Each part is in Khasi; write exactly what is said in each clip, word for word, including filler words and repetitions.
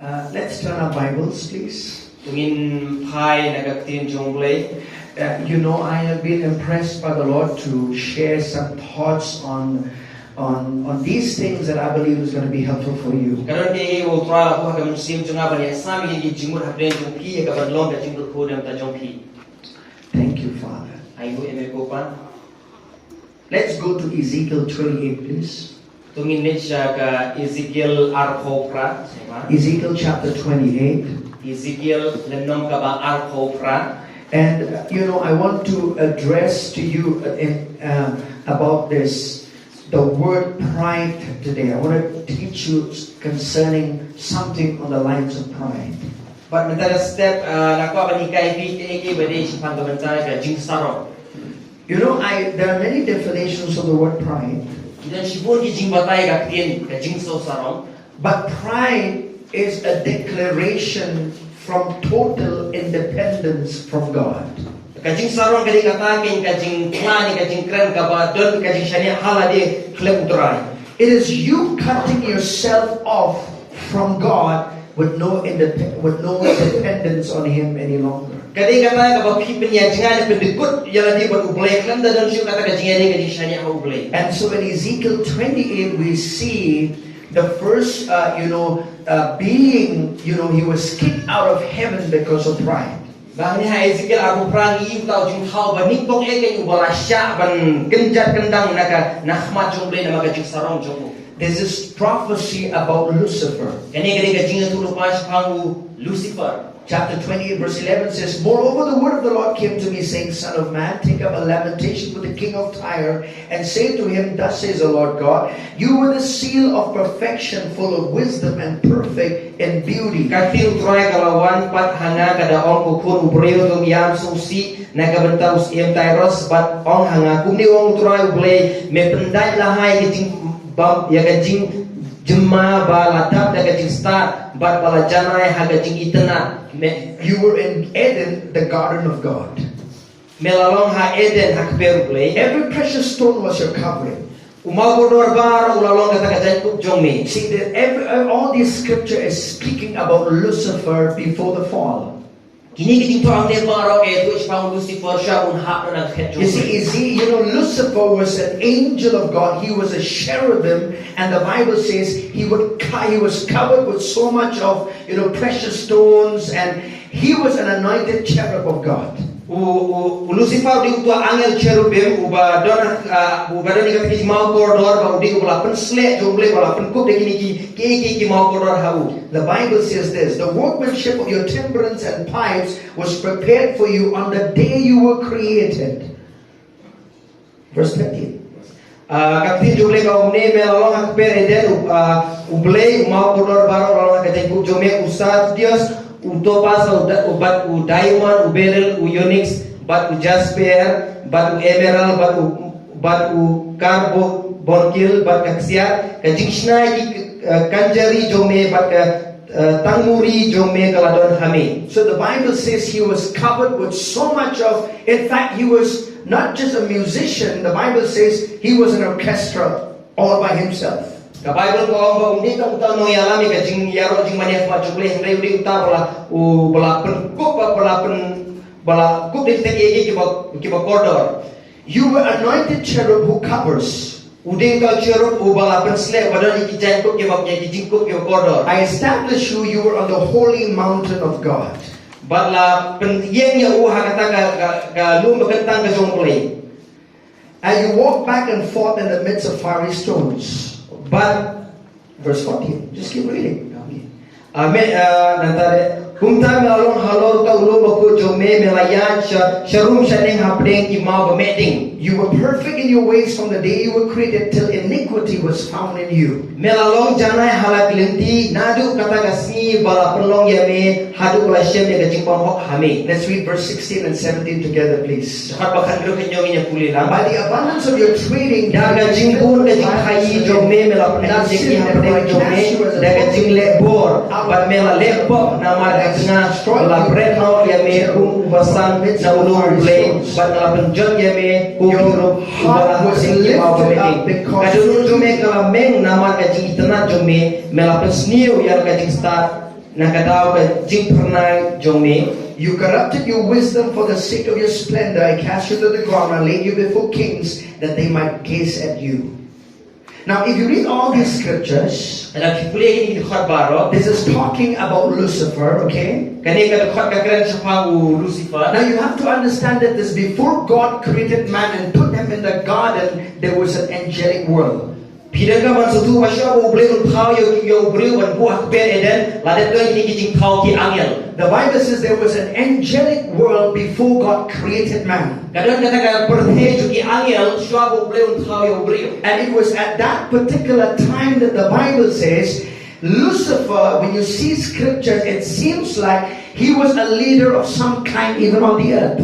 Uh, let's turn our Bibles, please. To ngin phai na ka ktien jong U Blei. Uh, you know, I have been impressed by the Lord to share some thoughts on on on these things that I believe is going to be helpful for you. Ka don kiei kiei ba U Trai u la buh ha ka mynsiem jong nga ban ïasam ïa ki jingmut hapdeng jong phi ïa kaban long ka jingkyrkhu na ka bynta jong phi. Thank you, Father. Ai nguh ïa me ko Pa. Let's go to Ezekiel twenty-eight, please. To ngin leit sha ka Ezekiel arphew phra, sngewbha. Ezekiel chapter twenty-eight. Ezekiel lynnong kaba arphew phra. And uh, you know, I want to address to you uh, in, uh, about this, the word pride today. I want to teach you concerning something on the lines of pride. Bad mynta da step uh, nga kwah ban hikai phi kaei kaei ba dei shaphang ka bynta ka jingsarong. You know, I, there are many definitions of the word pride. Ki don shibun ki jingbatai ka ktien ka jingsngewsarong. But pride is a declaration from total independence from God. Ka jingsarong ka dei kata kein ka jingkhlaiñ, ka jingkren kaba don ka jingshaniah ha lade khlem U Trai. It is you cutting yourself off from God with no, indep- with no dependence on Him any longer. Ka dei kata kaba phi pynïaid jngai ne pyndykut ïa lade bad U Blei khlem da don shuh kata ka jingïadei ka jingshaniah ha U Blei. And so in Ezekiel twenty-eight, we see the first, uh, you know, uh, being, you know, he was kicked out of heaven because of pride. Ba hangne ha Ezekiel arphew phra ngi ïohi uta u jingthaw ba nyngkong eh kein uba la shah ban kynjat kyndang na ka na khmat jong U Blei namar ka jingsarong jong u. This is prophecy about Lucifer. Kane ka dei ka jingïathuhlypa shaphang u Lucifer. Chapter twenty-eight, verse eleven says, Moreover, the word of the Lord came to me, saying, Son of man, take up a lamentation with the king of Tyre, and say to him, Thus says the Lord God, You were the seal of perfection, full of wisdom, and perfect in beauty. Ka ktien U Trai ka la wan pat ha nga, ka da ong, Ko khun u briew, to ïam sngewsih na ka bynta u syiem Tyrus, bad ong ha nga, Kumne u ong U Trai U Blei, me pyndait la ha ïa ka jing bam ïa ka jing jemma ba la dap da ka jingstad bad ba la janai ha ka jingitynnad. Me, you were in Eden, the garden of God. Me la long ha Eden, ha kper U Blei. Every precious stone was your covering. U mawkordor baroh u la long kata ka jaiñkup jong me. See that every, all this scripture is speaking about Lucifer before the fall. Kine ki jingthoh hangne baroh ka ïathuh shaphang u Lucifer sha ban hap na ka khet jong U Blei. You see, you know, Lucifer was an angel of God. He was a cherubim, and the Bible says he would he was covered with so much of, you know, precious stones, and he was an anointed cherub of God. U, u, u Lucifer u dei uta u angel cherubim uba don, uh, uba don ïa kata ka jingmawkordor, ba u dei uba la pynsleh jong U Blei, uba la pynkup da kine ki, ki, ki, ki mawkordor ha u. The Bible says this, the workmanship of your timbrels and pipes was prepared for you on the day you were created. Verse thirteen. Uh, ka ktien jong U Blei ka ong, me la long ha kper Eden, uh, U Blei u mawkordor baroh u la long ha ka jaiñkup jong me, u sardius, u topaz, u da, u bad u diamond, u beryl, u onyx, bad u jasper, bad u emerald, bad u bad u karbunkel, bad ka ksiar, ka jingshna ïa ki, uh, kanjari jong me, bad ka, uh, tangmuri jong me ka la don ha me. So the Bible says he was covered with so much of, in fact, he was not just a musician, the Bible says he was an orchestra all by himself. Ka Baibl ka ong ba um dei tang uta u nongïalam ïa ka jingïaroh jingmane ha khmat jong U Blei, hynrei u dei uta ba la, uba la pynkup, ba la pyn, ba la kup da kita kiei kiei kiba, kiba kordor. You were anointed cherub who covers. U dei uta u cherub uba la pynsleh, uba don ïa ki jaiñkup kiba, ïa ki jingkup kiba kordor. I established you, you were on the holy mountain of God. Bad la pynïeng ïa u ha kata ka, ka, ka lum ba kyntang ka jong U Blei. And you walked back and forth in the midst of fiery stones. Bad Verse fourteen. Just keep reading. Okay. Ah, me, ah, nangta de. Kumta me la long halor uta u lum bakhuid jong me, me la ïaid sha, sharum shaneng hapdeng ki maw ba meh ding. You were perfect in your ways from the day you were created till iniquity was found in you. Me la long janai ha la ki lynti naduh kata ka sngi ba la pynlong ïa me haduh ba la shem ïa ka jingbymhok ha me. Let's read verse sixteen and seventeen together, please. Dkhot ba khathynriew khathynñiew ngin ïa pule lang. By the abundance of your trading, da ka jingbun ka jingkhaïi jong me, me la pynjot ïa ki hapdeng jong me da ka jingleh bor, bad me la leh pop namar ka jong nga, me la bret noh ïa me kum u basan na u lum U Blei, bad me la pynjot ïa me kum u kherub uba la hap sha ki maw ba meh ding. Ka dohnud jong me ka la meng namar ka jingitynnad jong me, me la pynsniew ïa ka jingstad Na ka daw ka jingphyrnai jong me. You corrupted your wisdom for the sake of your splendor. I cast you to the ground. I laid you before kings that they might gaze at you. Now, if you read all these scriptures, Lada phi pule ïa kine ki dkhot baroh, this is talking about Lucifer, okay? Kane ka dkhot ka kren shaphang u Lucifer. Now, you have to understand that this before God created man and put him in the garden, there was an angelic world. Phi donkam ban sngewthuh ba shuwa ba U Blei un thaw ïa u, ïa u briew ban buh ha kper Eden, la dep don kine ki jingthaw ki angel. The Bible says there was an angelic world before God created man. Ka don kata ka pyrthei jong ki angel shuwa ba U Blei un thaw ïa u briew. And it was at that particular time that the Bible says Lucifer, when you see scriptures, it seems like he was a leader of some kind even on the earth.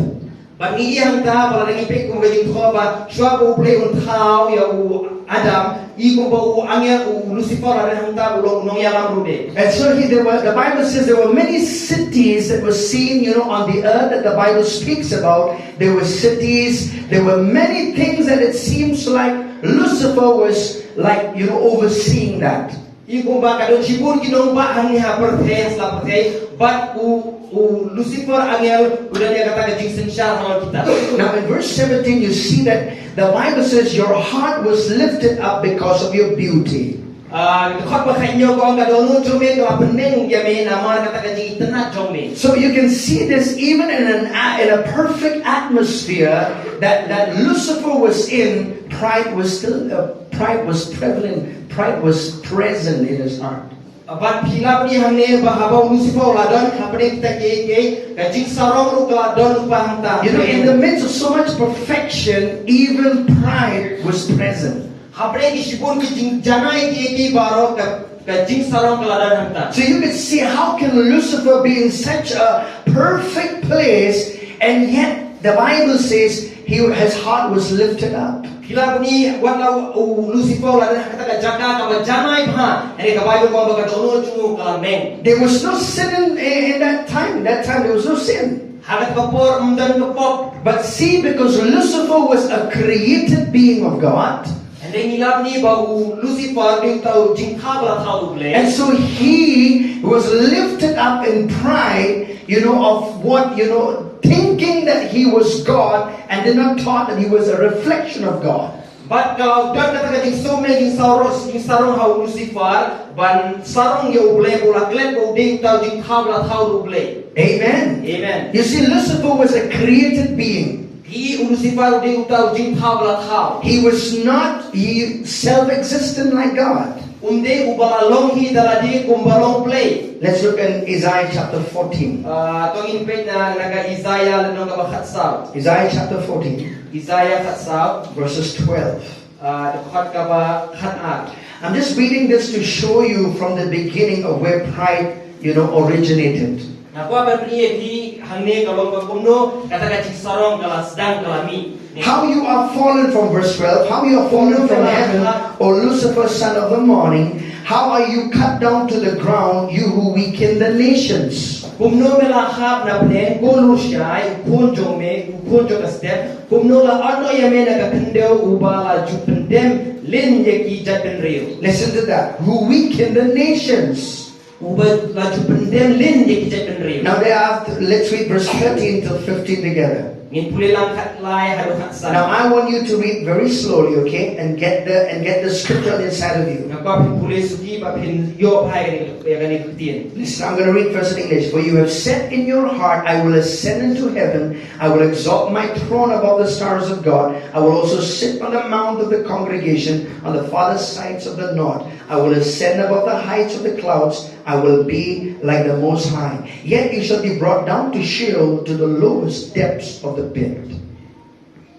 Bad ngi ïa hangta ba lada ngi peit kum ka jingthoh ba shuwa ba U Blei un thaw ïa u Adam, i kumba u angel u Lucifer la don hangta u long u nongïalam ruh de. And so he, there were, the Bible says there were many cities that were seen, you know, on the earth that the Bible speaks about. There were cities, there were many things that it seems like Lucifer was, like, you know, overseeing that. I kumba ka don shibun ki nongbah hangne ha pyrthei, ha sla pyrthei, bad u, u Lucifer angel u don ïa kata ka jingsynshar halor kita. Now in verse seventeen you see that the Bible says your heart was lifted up because of your beauty. Ah, dkhot ba khathynñiew ka ong ka dohnud jong me ka la pyneng ïa me namar kata ka jingitynnad jong me. So you can see this even in an a-, in a perfect atmosphere that, that Lucifer was in, pride was still, uh, pride was prevalent, pride was present in his heart. Bad phi lah ban ïohi hangne ba haba u Lucifer u la don hapdeng kita kiei kiei, ka jingsarong ruh ka la don lypa hangta. You know, in the midst of so much perfection, even pride was present. Hapdeng ki shibun ki jingjanai kiei kiei baroh ka, ka jingsarong ka la don hangta. So you can see how can Lucifer be in such a perfect place and yet the Bible says he, his heart was lifted up. Phi lah ban ïohi wat la u Lucifer u la don ha kata ka jaka kaba janai bha, hynrei ka Baibl ka ong ba ka dohnud jong u ka la meng. There was no sin in, in that time. That time there was no sin. Ha kata ka por ym don ka pop. But see, because Lucifer was a created being of God, Hynrei ngi lah ban ïohi ba u Lucifer u dei uta u jingthaw ba la thaw u Blei. And so he was lifted up in pride, you know, of what, you know, thinking that he was God and did not thought that he was a reflection of God. Bad ka la don kata ka jingsngewmeng jingsarong, jingsarong ha u Lucifer ban sarong ïa u Blei, ba u la klet ba u dei uta u jingthaw ba la thaw u Blei. Amen. Amen. You see, Lucifer was a created being. Phi ïohi u Lucifer u dei uta u jingthaw ba la thaw. He was not, he self-existent like God. Um dei uba la long hi da lade kumba long Blei. Let's look in Isaiah chapter fourteen. Ah, to ngin peit na, na ka Isaiah lynnong kaba khatsaw. Isaiah chapter fourteen. Isaiah khatsaw. Verses twelve. Ah, dkhot kaba khatar. I'm just reading this to show you from the beginning of where pride, you know, originated. Nga kwah ban pyni ïa phi hangne ka long ba kumno kata ka jingsarong ka la sdang, ka la mih. How you are fallen from, verse twelve, how you are fallen from heaven, O Lucifer, son of the morning, how are you cut down to the ground, you who weaken the nations? Kumno me la hap na pdeng, ko Lusha, u khun jong me, u khun jong ka step, kumno la ot noh ïa me na ka khyndew, uba la ju pyndem lin ïa ki jaitbynriew. Listen to that. Who weaken the nations. Uba la ju pyndem lin ïa ki jaitbynriew. Now thereafter, let's read verse thirteen till fifteen together. Ngin pule lang khatlai haduh khatsan. Now I want you to read very slowly, okay, and get the, and get the scripture inside of you. Nga kwah phin pule suki bad phin ïoh bha ïa kane ka ktien. Listen, I'm gonna read first in English. For you have said in your heart, I will ascend into heaven, I will exalt my throne above the stars of God, I will also sit on the mount of the congregation, on the farthest sides of the north. I will ascend above the heights of the clouds, I will be like the Most High. Yet you shall be brought down to Sheol, to the lowest depths of the pit.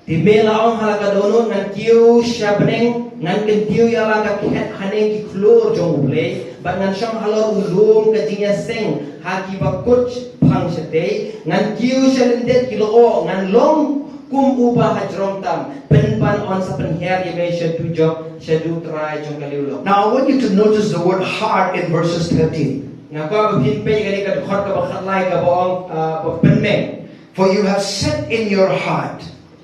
Te me la ong ha la ka dohnud, ngan kiew sha bneng, ngan kyntiew ïa la ka khet haneng ki khlur jong U Blei, bad ngan shong halor u lum ka jingïaseng ha ki bakut phang shatei, ngan kiew sha lyndet ki lyoh, ngan long kum uba hajrong tam, pynban yn sa pynhiar ïa me sha dujok, sha U Trai jong ka liang lok. Now I want you to notice the word heart in verses thirteen. Nga kwah ba phin peit ïa kane ka dkhot kaba khatlai kaba ong, ah, ba pynmeng. For you have said in your heart.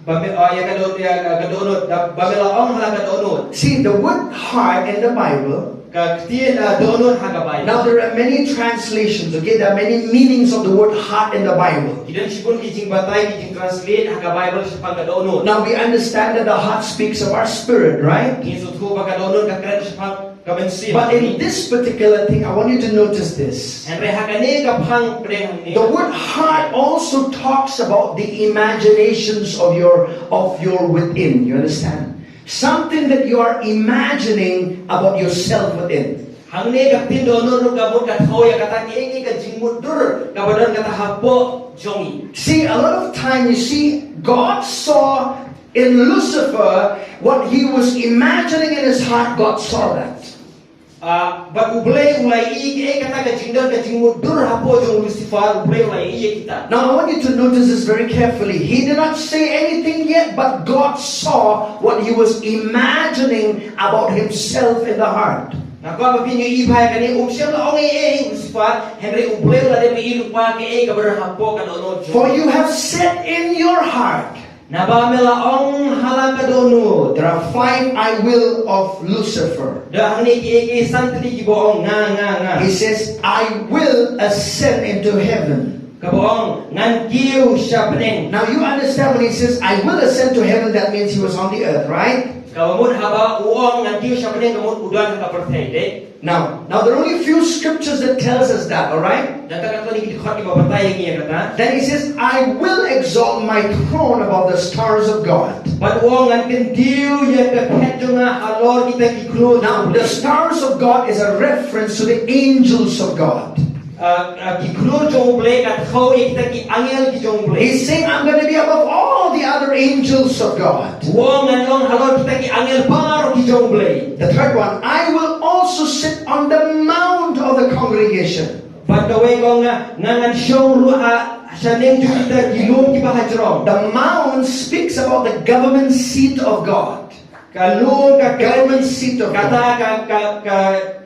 Ba me, ah, ïa ka dohnud, ïa ka dohnud, da, ba me la ong ha la ka dohnud. See, the word heart in the Bible, Ka ktien, ah, dohnud ha ka Baibl. Now there are many translations, okay? There are many meanings of the word heart in the Bible. Ki don shibun ki jingbatai, ki jingtranslate ha ka Baibl shaphang ka dohnud. Now we understand that the heart speaks of our spirit, right? Ngi sngewthuh ba ka dohnud ka kren shaphang ka mynsiem. But in this particular thing, I want you to notice this. Hynrei ha kane ka phang pdeng hangne. The word heart also talks about the imaginations of your, of your within. You understand? Something that you are imagining about yourself within. Hangne ka ktien dohnud ruh ka mut ka thaw ïa kata kiei kiei ka jingmutdur kaba don kata hapoh jong ngi. See, a lot of time you see, God saw in Lucifer what he was imagining in his heart, God saw that. Ah, bad U Blei u la ïohi ïa kata ka jingdon ka jingmutdur hapoh jong u Lucifer, U Blei u la ïohi ïa kita. Now I want you to notice this very carefully. He did not say anything yet, but God saw what he was imagining about himself in the heart. Nga kwah ba phin ïohi bha ïa kane, um shym la ong ei ei u Lucifer, hynrei U Blei u la dep ïohi lypa kaei kaba don hapoh ka dohnud jong u. For you have said in your heart, Naba me la ong ha la ka dohnud. There are five "I will" of Lucifer. Da hangne kiei kiei san tylli kiba ong nga, nga, nga. He says, "I will ascend into heaven." Kaba ong ngan kiew sha bneng. Now you understand when he says, "I will ascend to heaven," that means he was on the earth, right? Kaba mut haba u ong ngan kiew sha bneng ka mut u don ha ka pyrthei, dei? Now, now there are only a few scriptures that tells us that, all right? Nangta katto katne ki dkhot kiba batai ïa ngi ïa kata. Then he says, "I will exalt my throne above the stars of God." Bad u ong ngan kyntiew ïa ka khet jong nga halor kita ki khlur. Now, the stars of God is a reference to the angels of God. Ah, ah, ki khlur jong U Blei ka thaw ïa kita ki angel ki jong U Blei. He's saying, "I'm gonna be above all the other angels of God." U ong ngan long halor kita ki angel baroh ki jong U Blei. The third one, "I will also sit on the mount of the congregation." Bad kawei ka ong nga, nga ngan shong ruh ha shaneng jong kita ki lum kiba hajrong. The mount speaks about the government seat of God. Ka lum ka, government seat of God. Kata ka, ka, ka,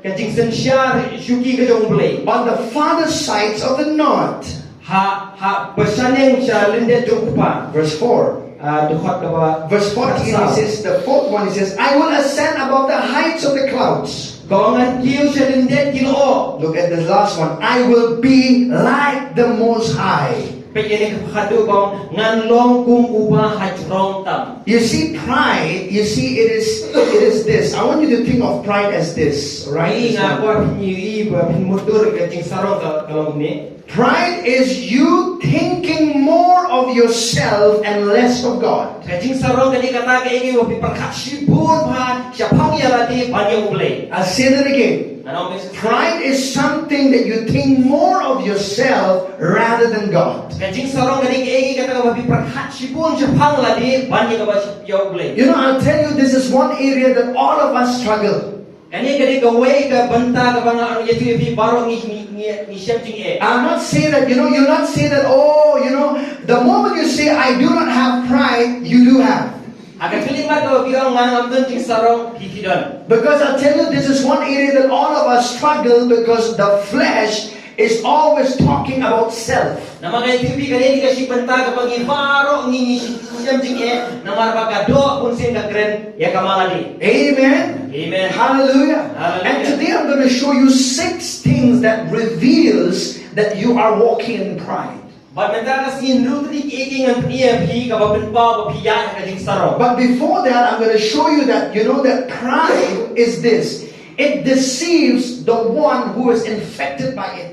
ka jingsynshar shuki ka jong U Blei. On the farther sides of the north. Ha, ha bashaneng sha lyndet jong u kpa. Verse four. Ah, dkhot kaba. Verse fourteen, he says, the fourth one, he says, "I will ascend above the heights of the clouds." Ka ong ngan kiew sha lyndet ki lyoh. Look at the last one. "I will be like the Most High." Peit ïa kane ka khadduh, ka ong ngan long kum uba hajrong tam. You see, pride, you see, it is, it is this. I want you to think of pride as this, right? Nga kwah phin ïohi ba phin mutdur ka jingsarong ka, ka long kumne. Pride is you thinking more of yourself and less of God. Ka jingsarong ka dei kata kaei kaba phi pyrkhat shibun bha shaphang ïa lade ban ïa U Blei. I'll say that again. Ngan ong beit. Pride is something that you think more of yourself rather than God. Ka jingsarong ka dei kaei kata kaba phi pyrkhat shibun shaphang lade ban ïa kaba ïa U Blei. You know, I'll tell you, this is one area that all of us struggle. Kane ka dei kawei ka bynta kaba nga ïathuh ïa phi baroh ngi, ngi, ngi, ngi shem jingeh. I'm not say that, you know, you not say that, oh, you know, the moment you say, "I do not have pride," you do have. Ha ka khyllipmat kaba phi ong nga ngam don jingsarong, phi, phi don. Because I'll tell you, this is one area that all of us struggle because the flesh is always talking about self. Namar nga ïathuh ïa phi kane ka dei ka shi bynta kaba ngi baroh ngi, ngi shem jingeh, namar ba ka doh bunsien ka kren ïa ka ma lade. Amen. Amen. Hallelujah. Hallelujah. And today I'm gonna show you six things that reveals that you are walking in pride. Bad mynta ka sngi hynriew tylli kiei kiei ngan pyni ïa phi kaba pynpaw ba phi ïaid ha ka jingsarong. But before that, I'm gonna show you that, you know, that pride is this. It deceives the one who is infected by it.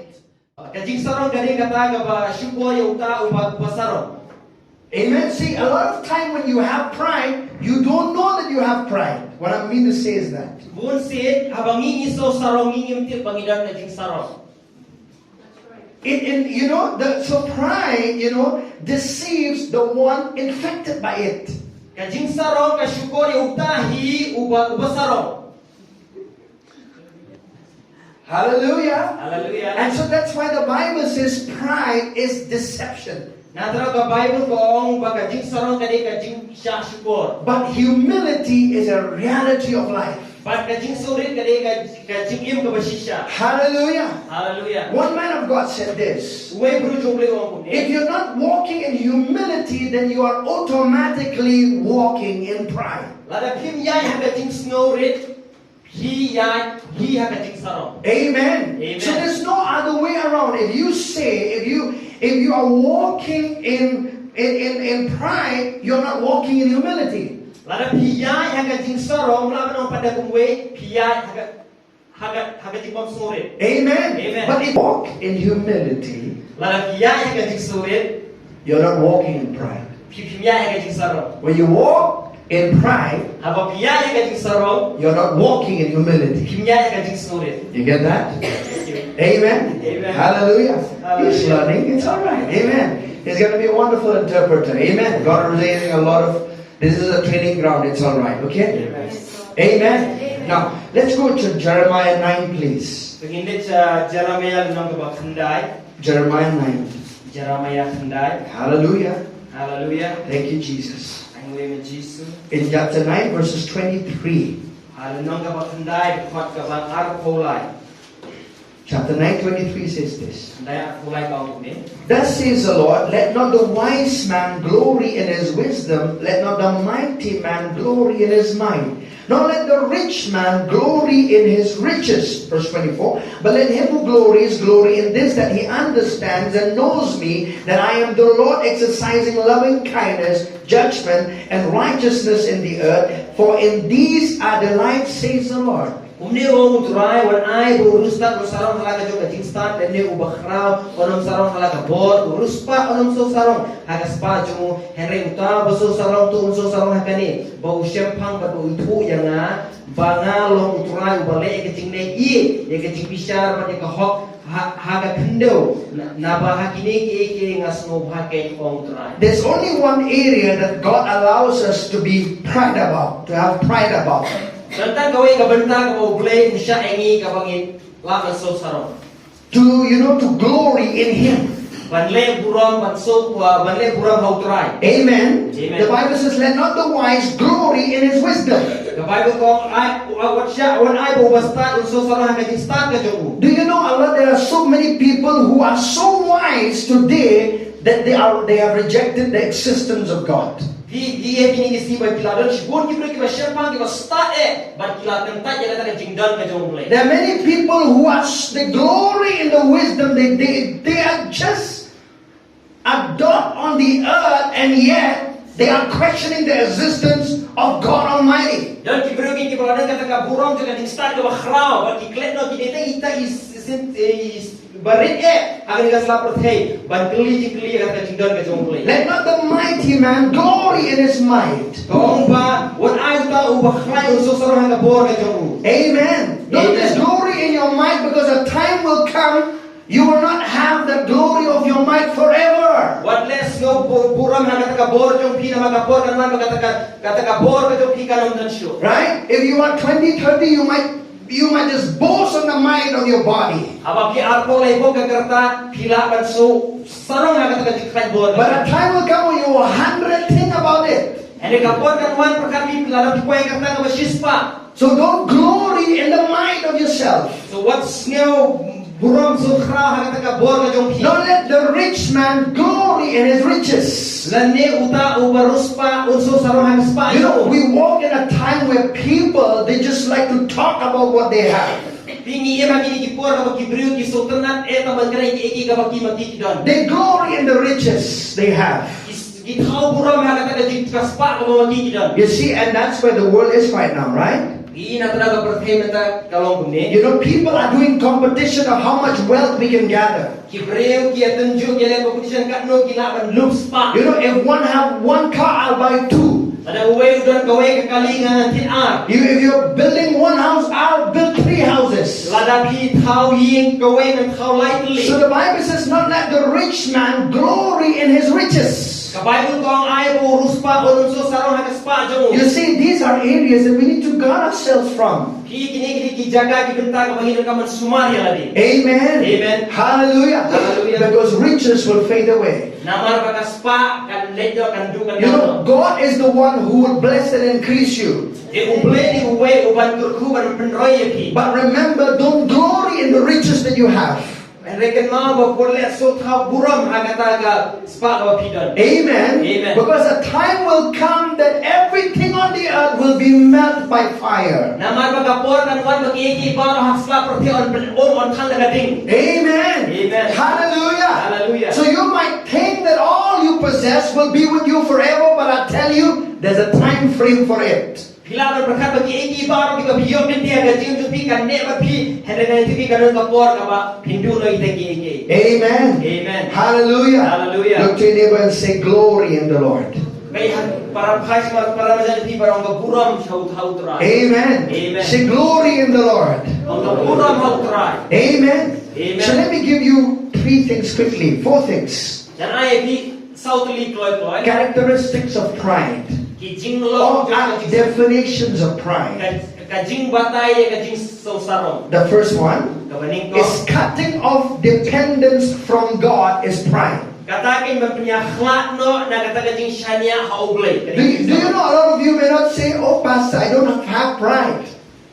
Ka jingsarong ka dei kata kaba shukor ïa uta uba, uba sarong. Amen. See, a lot of time when you have pride, you don't know that you have pride. What I mean to say is that. Bun sien, haba ngi, ngi sngewsarong, ngi ngim tip ba ngi don ka jingsarong. It, in, you know, the, so pride, you know, deceives the one infected by it. Ka jingsarong ka shukor ïa uta hi uba, uba sarong. Hallelujah. Hallelujah. And so that's why the Bible says pride is deception. Nangta ka Baibl ka ong ba ka jingsarong ka dei ka jingshah shukor. But humility is a reality of life. Bad ka jingsngewrit ka dei ka, ka jingim kaba shisha. Hallelujah. Hallelujah. One man of God said this. Uwei u briew jong U Blei u ong kumne. If you're not walking in humility, then you are automatically walking in pride. Lada phim ïaid ha ka jingsngewrit, phi ïaid hi ha ka jingsarong. Amen. Amen. So there's no other way around. If you say, if you if you are walking in in, in, in pride, you're not walking in humility. Lada phi ïaid ha ka jingsarong, la ban ong pat da kumwei, phi ïaid ha ka ha ka ha ka jingbymsngewrit. Amen. Amen. But if you walk in humility, Lada phi ïaid ha ka jingsngewrit, you're not walking in pride. phi phim ïaid ha ka jingsarong. When you walk in pride, Haba phi ïaid ha ka jingsarong, you're not walking in humility. phim ïaid ha ka jingsngewrit. You get that? Thank you. Amen. Amen. Hallelujah. Hallelujah. He's learning. It's all right. Amen. He's going to be a wonderful interpreter. Amen. God is raising a lot of. This is a training ground. It's all right. Okay. Amen. Amen. Now let's go to Jeremiah nine, please. Ngin leit sha Jeremiah lynnong kaba khyndai. Jeremiah nine. Jeremiah khyndai. Hallelujah. Hallelujah. Thank you, Jesus. Ai ngwei ma Jisu. In chapter nine, verses twenty-three. Ha lynnong kaba khyndai, dkhot kaba arphew lai. Chapter nine twenty-three says this. Khyndai arphew lai ka ong kumne. Thus says the Lord, let not the wise man glory in his wisdom, let not the mighty man glory in his might, nor let the rich man glory in his riches. Verse twenty-four, but let him who glories glory in this, that he understands and knows me, that I am the Lord, exercising loving kindness, judgment, and righteousness in the earth, for in these I delight, says the Lord. Kumne u ong U Trai, u wan ai ba u riewstad un sarong ha la ka jong ka jingstad, lane u bakhraw un ym sarong ha la ka bor, u riewspah un ym sngewsarong ha ka spah jong u, hynrei uta uba sngewsarong to un sngewsarong ha kane, ba u shemphang bad ba u ithuh ïa nga, ba nga long U Trai uba leh ïa ka jingleh, ïa ka jingbishar bad ïa ka hok ha, ha ka khyndew, na, naba ha kine kiei kiei nga sngewbha keiñ, ong U Trai. There's only one area that God allows us to be pride about, to have pride about. Don tang kawei ka bynta kaba U Blei un shah ïa ngi kaba ngin lah ban sngewsarong. To, you know, to glory in Him. Ban leh burom, ban sngewbha, ban leh burom ha U Trai. Amen. Amen. The Bible says, let not the wise glory in his wisdom. Ka Baibl ka ong, ai, u, u, wat shah, wat ai ba uba stad un sngewsarong ha ka jingstad ka jong u. Do you know, Allah, there are so many people who are so wise today that they are, they have rejected the existence of God. Phi, phi ïohi kine ki sngi ba ki la don shibun ki briew kiba shemphang, kiba stad eh, bad ki la kyntait ïa kata ka jingdon ka jong U Blei. There are many people who are s-, they glory in the wisdom, they, they, they are just a dot on the earth, and yet they are questioning the existence of God Almighty. Don ki briew kiba la don kata ka burom jong ka jingstad kaba khraw, bad ki klet noh ki dei tang kita i s-, i s-, i s-, barit eh ha kane ka sla pyrthei ban kylli jingkylli ïa kata ka jingdon ka jong U Blei. Let not the mighty man glory in his might. Ka ong ba wat ai uta uba khlaiñ un sngewsarong ha ka bor ka jong u. Amen. Don't just glory in your might, because a time will come you will not have the glory of your might forever. Wat leh sngew bu-, burom ha kata ka bor jong phi, namar ka por kan wan ba kata ka, kata ka bor ka jong phi kan ym don shuh. Right? If you are twenty, thirty, you might, you might just boast on the might of your body. Haba phi arphew laiphew ka rta, phi lah ban sngewsarong ha kata ka jingkhlaiñ bor. But a time will come when you are hundred, think about it. Hynrei ka por kan wan, pyrkhat phi, lada phi kwah ïa ka rta kaba shispah. So don't glory in the might of yourself. So wat sngew burom, sngew khraw ha kata ka bor ka jong phi. Nor let the rich man glory in his riches. Lane uta uba riewspah un sngewsarong ha ka spah jong u. You know, we walk in a time where people, they just like to talk about what they have. Phi, ngi im ha kine ki por kaba ki briew ki sngewtynnat eh tang ban kren ïa kiei kiei kaba ki ma ki ki don. They glory in the riches they have. Ki s-, ki thaw burom ha kata ka jing, ka spah kaba ma ki ki don. You see, and that's where the world is right now, right? Phi, na kata ka pyrthei mynta ka long kumne. You know, people are doing competition of how much wealth we can gather. Ki briew ki ïa tynjuh, ki ïa leh competition katno ki lah ban lup spah. You know, if one have one car, I'll buy two. Lada uwei u don kawei ka kali, nga ngan thied ar. You, if you're building one house, I'll build three houses. Lada phi thaw ïing kawei, ngan thaw lai tylli. So the Bible says, not let the rich man glory in his riches. Ka Baibl ka ong, ai ba u riewspah un ym sngewsarong ha ka spah jong u. You see, these are areas that we need to guard ourselves from. Ki, kine ki dei ki jaka, ki bynta kaba ngi donkam ban sumar ïa lade. Amen. Amen. Hallelujah. Hallelujah. Because riches will fade away. Namar ba ka spah kan leit noh, kan duh, kan ïap noh. You know, God is the one who will bless and increase you. Te U Blei u dei uwei uban kyrkhu ban pynroi ïa phi. But remember, don't glory in the riches that you have. Hynrei kynmaw ba pyrshah sngewthuh burom ha kata ka spah kaba phi don. Amen. Amen. Because a time will come that everything on the earth will be melted by fire. Namar ba ka por kan wan ba kiei kiei baroh ha spah pyrthei yn pyn-, yn, yn than da ka ding. Amen. Amen. Hallelujah. Hallelujah. So you might think that all you possess will be with you forever, but I tell you, there's a time frame for it. Phi lah ban pyrkhat ba kiei kiei baroh kiba phi ïoh kyntiew ha ka jingim jong phi kan neh bad phi, hynrei na ka jong phi ka don ka por kaba phin duh noh ïa kita kiei kiei. Amen. Amen. Hallelujah. Hallelujah. Look to your neighbor and say, "Glory in the Lord." Peit ha para phai sha para marjan phi, ba ong ka burom ha U, ha U Trai. Amen. Amen. Say, "Glory in the Lord." Ong ka burom ha U Trai. Amen. Amen. So let me give you three things quickly, four things. Jan ai phi saw tylli kloi kloi. Characteristics of pride. Ki jinglong. Or jong ka jing- definitions of pride. Ka, ka jingbatai ïa ka jingsngewsarong. The first one. Kaba nyngkong. Is cutting off dependence from God is pride. Kata ka ban pynïakhlad noh na kata ka jingshaniah ha U Blei. Do you, do you know, a lot of you may not say, "Oh, Pastor, I don't have, have pride."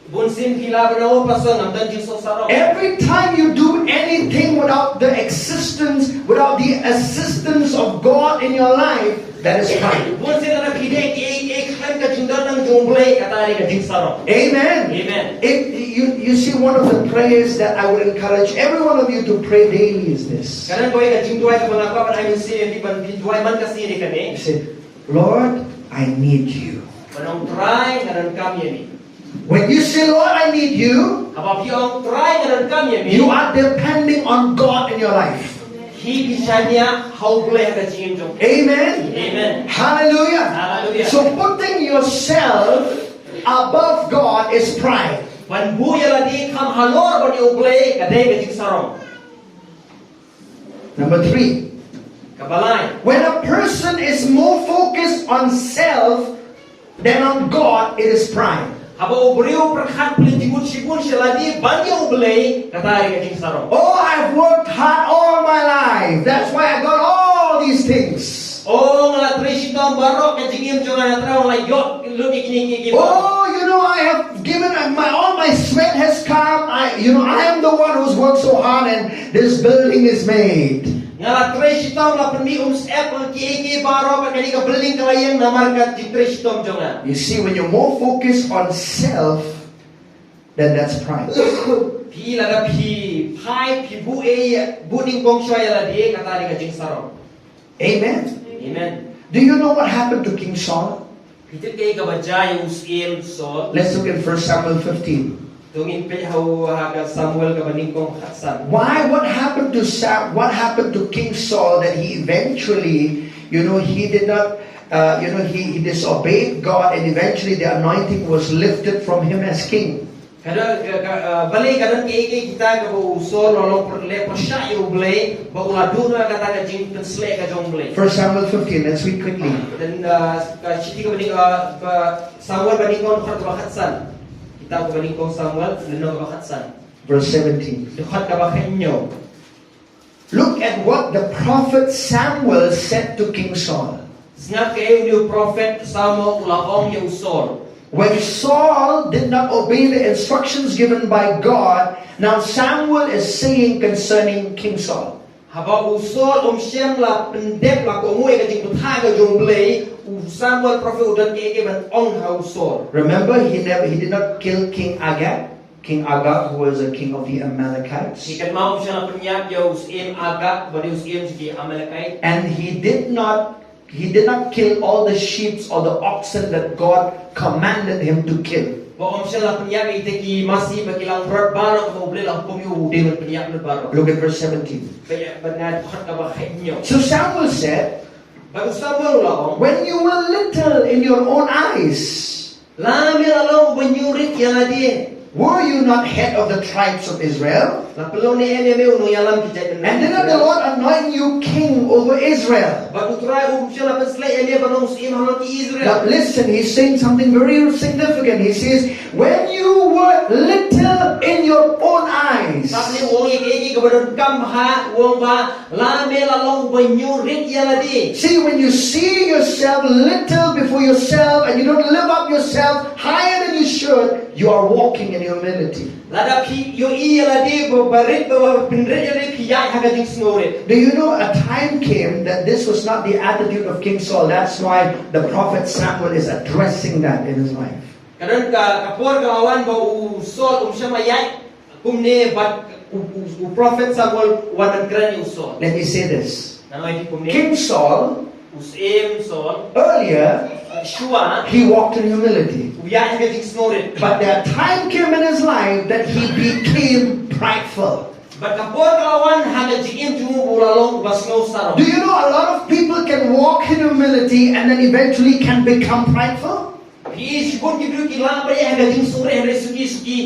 Bun sien phi lah ban ong, "Oh, Pastor, ngam don jingsngewsarong." Every time you do anything without the existence, without the assistance of God in your life, that is pride. Bun sien lada phi dei kiei kiei khlem ka jingdon lang jong U Blei, kata dei ka jingsarong. Amen. Amen. If you, you see, one of the prayers that I would encourage every one of you to pray daily is this. Ka don kawei ka jingduwai kaba nga kwah ban ai mynsiem ïa phi ban phin duwai man ka sngi dei kane. You say, "Lord, I need you." Ban ong, "Trai, nga donkam ïa me." When you say, "Lord, I need you," Haba phi ong, "Trai, nga donkam ïa me," you are depending on God in your life. Phi, phi shaniah ha U Blei ha ka jingim jong phi. Amen. Amen. Hallelujah. Hallelujah. So putting yourself above God is pride. Ban buh ïa lade kham halor ban ïa U Blei ka dei ka jingsarong. Number three. Kaba lai. When a person is more focused on self than on God, it is pride. Haba u briew u pyrkhat pynleit shibun shibun sha lade ban ïa U Blei, kata dei ka jingsarong. "Oh, I've worked hard all my life. That's why I got all these things." Oh, nga la trei shitom baroh ka jingim jong nga, nga la trei, nga la ïoh lut ïa kine kiei kiei. "Oh, you know, I have given, uh, my, all my sweat has come. I, you know, I am the one who's worked so hard and this building is made." Nga la trei shitom, la pynmih umsyep, la kiei kiei baroh, ba kane ka building ka la ïeng namar ka jingtrei shitom jong nga. You see, when you're more focused on self, then that's pride. Phi, lada phi phai, phi buh ei, buh nyngkong shuwa ïa lade, kata dei ka jingsarong. Amen. Amen. Do you know what happened to King Saul? Phi tip kaei kaba jia ïa u syiem Saul? Let's look in First Samuel fifteen. To ngin peit ha u, ha ka Samuel kaba nyngkong khatsan. Why, what happened to Sa-, what happened to King Saul that he eventually, you know, he did not, uh, you know, he, he disobeyed God, and eventually the anointing was lifted from him as king. Ka don, ka, ka, uh, balei ka don kiei kiei kita kaba u Saul u la long pyr-, leh pyrshah ïa U Blei, ba u la duh noh kata ka jingpynshlur ka jong U Blei. First Samuel fifteen, let's read quickly. Dan, uh, ka shithi kaba nyngkong, uh, ka Samuel ba nyngkong, dkhot kaba khatsan. Kitab kaba nyngkong Samuel, lynnong kaba khatsan. Verse seventeen. Dkhot kaba khathynñiew. Look at what the prophet Samuel said to King Saul. Sngap kaei une u prophet Samuel u la ong ïa u Saul. When Saul did not obey the instructions given by God, now Samuel is saying concerning King Saul. Haba u Saul um shym la pyndep, la kohnguh ïa ka jingbthah ka jong U Blei, u Samuel prophet u don kiei kiei ban ong ha u Saul. Remember, he never, he did not kill King Agag. King Agag, who was a king of the Amalekites. Phi kynmaw, um shym la pynïap ïa u syiem Agag, ba dei u syiem jong ki Amalekite. And he did not, he did not kill all the sheep or the oxen that God commanded him to kill. Ba um shym la pynïap ïa kita ki masi bad ki langbrot baroh kaba U Blei u la hukum ïa u dei ban pynïap lut baroh. Look at verse seventeen. Ba ïa, ba nga dkhot kaba khathynñiew. So Samuel said, Bad u Samuel u la ong, "When you were little in your own eyes, la me la long uba ñiewrit ïa lade, were you not head of the tribes of Israel?" La pynlong ne em ïa me u nongïalam ki jaitbynriew. And did not the Lord anoint you king over Israel? Bad U Trai um shym la pynsleh ïa me ban long u syiem halor ki Israel? But listen, he's saying something very significant. He says, when you were little in your own eyes. Bad ne u ong ïa kaei kaei kaba donkam ha, u ong ba la me la long uba hynñiewrit ïa lade. See, when you see yourself little before yourself and you don't lift up yourself higher than you should, you are walking in humility. Lada phi ïohi ïa lade ba, ba rit, ba, ba pynrit ïa lade, phi ïaid ha ka jingsngewrit. Do you know a time came that this was not the attitude of King Saul? That's why the prophet Samuel is addressing that in his life. Ka don ka, ka por ka la wan ba u Saul um shym la ïaid kumne, bad u, u, u prophet Samuel u wan ban kren ïa u Saul. Let me say this. Ngan ong ïa phi kumne. King Saul, u syiem Saul, earlier, shuwa, he walked in humility. U ïaid ha ka jingsngewrit. But there time came in his life that he became prideful. Bad ka por ka la wan ha ka jingim jong u ba u la long uba sngewsarong. Do you know a lot of people can walk in humility and then eventually can become prideful? Phi i shibun ki briew ki lah ban ïaid ha ka jingsngewrit hynrei suki suki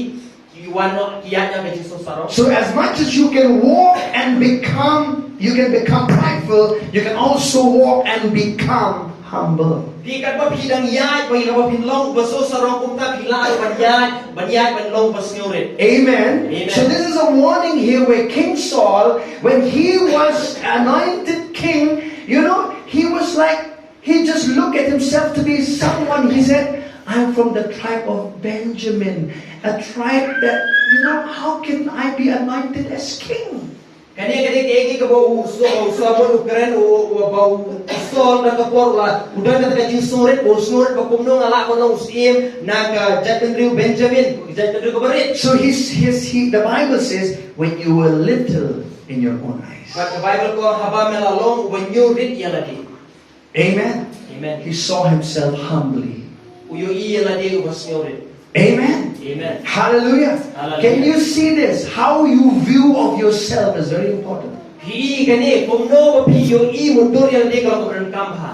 ki wan noh ki ïaid ha ka jingsngewsarong. So as much as you can walk and become, you can become prideful, you can also walk and become humble. Phi katba phi dang ïaid, ba katba phi long uba sngewsarong, kumta phi lah ruh ban ïaid, ban ïaid ban long uba sngewrit. Amen. Amen. So this is a warning here where King Saul, when he was anointed king, you know, he was like, he just looked at himself to be someone. He said, I'm from the tribe of Benjamin, a tribe that, you know, how can I be anointed as king? Kane, kane ka dei kaei kaba u Sa-, u Samuel u kren, u, u, ba u Saul na ka por la u don kata ka jingsngewrit, u sngewrit ba kumno nga lah ban long u syiem na ka jaitbynriew Benjamin, ka jaitbynriew kaba rit. So he's, he's, he, the Bible says, when you were little in your own eyes. Bad ka Baibl ka ong haba me la long uba hynñiewrit ïa lade. Amen. Amen. He saw himself humbly. U ïohi ïa lade uba sngewrit. Amen. Amen. Hallelujah. Hallelujah. Can you see this? How you view of yourself is very important. Phi i kane, kumno ba phi ïohi mundur ïa lade ka long kaba donkam bha.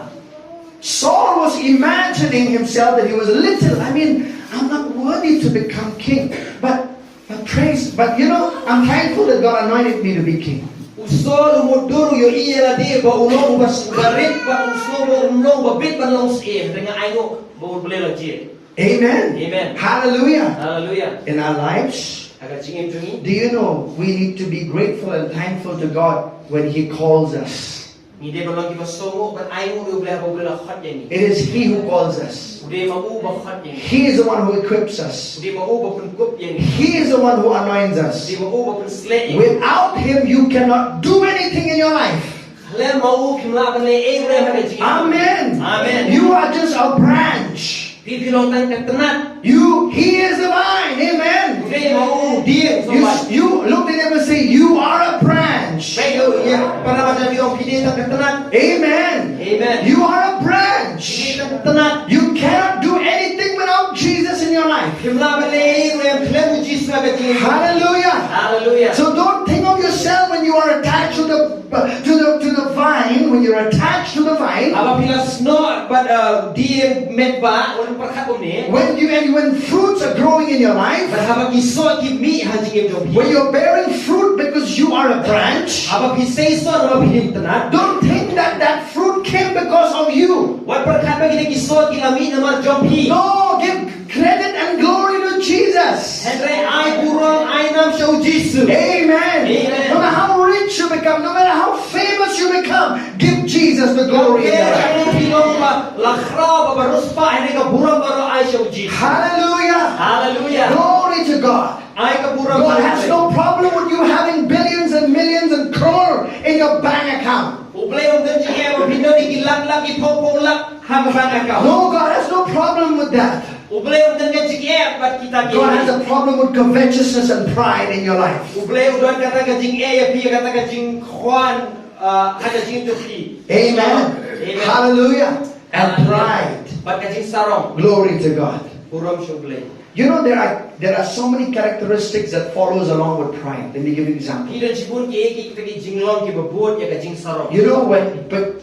Saul was imagining himself that he was little. I mean, I'm not worthy to become king. But But praise, but you know, I'm thankful that God anointed me to be king. U Saul u mutdur u ïohi ïa lade ba u long uba, uba rit, bad u sngew ba um long uba bit ban long syiem, hynrei nga ainguh ba U Blei u la jied. Amen. Amen. Hallelujah. Hallelujah. In our lives, ha ka jingim jong ngi, do you know we need to be grateful and thankful to God when He calls us? Ngi dei ban long kiba sngewbha ban ainguh ïa U Blei haba U Blei u la khot ïa ngi. It is He who calls us. U dei ma u uba khot ïa ngi. He is the one who equips us. U dei ma u uba pynkup ïa ngi. He is the one who anoints us. U dei ma u uba pynsleh ïa ngi. Without Him, you cannot do anything in your life. Khlem ma u phim lah ban leh ei ei ruh ha ka jingim. Amen. Amen. You are just a branch. Phi, phi long tang ka tnat. You, He is the vine. Amen. U dei ma u dieng. You, you look at them and say, you are a branch. Peit ïa u, ïa para bangeit, phi long, phi dei tang ka tnat. Amen. Amen. You are a branch. Phi dei tang ka tnat. You cannot do anything without Jesus in your life. Phim lah ban leh ei ei ruh khlem U Jisu ha ka jingim. Hallelujah. Hallelujah. So don't think of yourself when you are attached to the to the, to the vine, when you're attached to the vine, haba phi la snoh bad, uh, dieng metbah, wat pyrkhat kumne. When you, and when fruits are growing in your life, bad haba ki soh ki mih ha jingim jong phi. When you're bearing fruit because you are a branch, haba phi sei soh namar phi dei tnat. Don't think that that fruit came because of you. Wat pyrkhat ba kita ki soh ki la mih namar jong phi. No, give credit and glory to Jesus. Hynrei ai burom, ai nam sha U Jisu. Amen. Amen. No matter how rich you become, no matter how famous you become, give Jesus the glory in your life. Phi long ba la khraw, ba, ba riewspah, hynrei ka burom baroh ai sha U Jisu. Hallelujah. Hallelujah. Glory to God. Ai ka burom. God has no problem with you having billions and millions and crore in your bank account. U Blei um don jingeh ba phin don ïa ki lak lak, ki phew phew lak ha ka bank account. No, God has no problem with that. U Blei um don ka jingeh bad kita ki. God has a problem with covetousness and pride in your life. U Blei u don kata ka jingeh ïa phi, kata ka jingkhwan, uh, ha ka jingim jong phi. Amen. Amen. Hallelujah. And pride. Bad ka jingsarong. Glory to God. Burom sha U Blei. You know, there are, there are so many characteristics that follows along with pride. Let me give you an example. Ki don shibun ki, ki, ki jinglong kiba bud ïa ka jingsarong. You know, when, but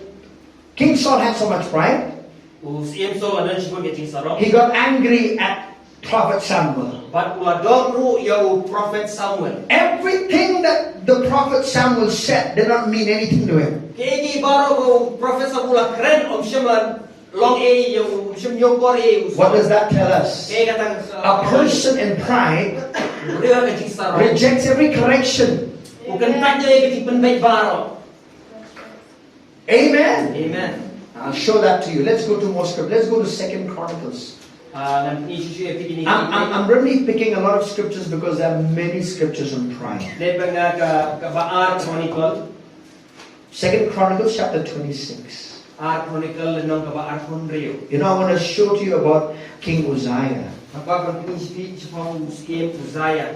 King Saul had so much pride. U Syiem Saul u don shibun ka jingsarong. He got angry at Prophet Samuel. Bad u la dom ruh ïa u Prophet Samuel. Everything that the prophet Samuel said did not mean anything to him. Kiei kiei baroh ba u Prophet Samuel u la kren, ym shym la long ei ïa u, ym shym ñiewkor ei u. What does that tell us? Kaei kata ka, a person in pride rejects every correction. U kyntait ïa ka jingpynbeit baroh. Amen. Amen. I'll show that to you. Let's go to more scripture. Let's go to Second Chronicles. Ah, ngan pyni shuh shuh ïa phi kine. I'm, I'm, I'm really picking a lot of scriptures because there are many scriptures on pride. Leit bad nga ka, kaba ar Chronicle. Second Chronicles chapter twenty-six. Ar Chronicle lynnong kaba arphew hynriew. You know, I want to show to you about King Uzziah. Nga kwah ban pyni shuh shuh shaphang u Syiem Uzziah.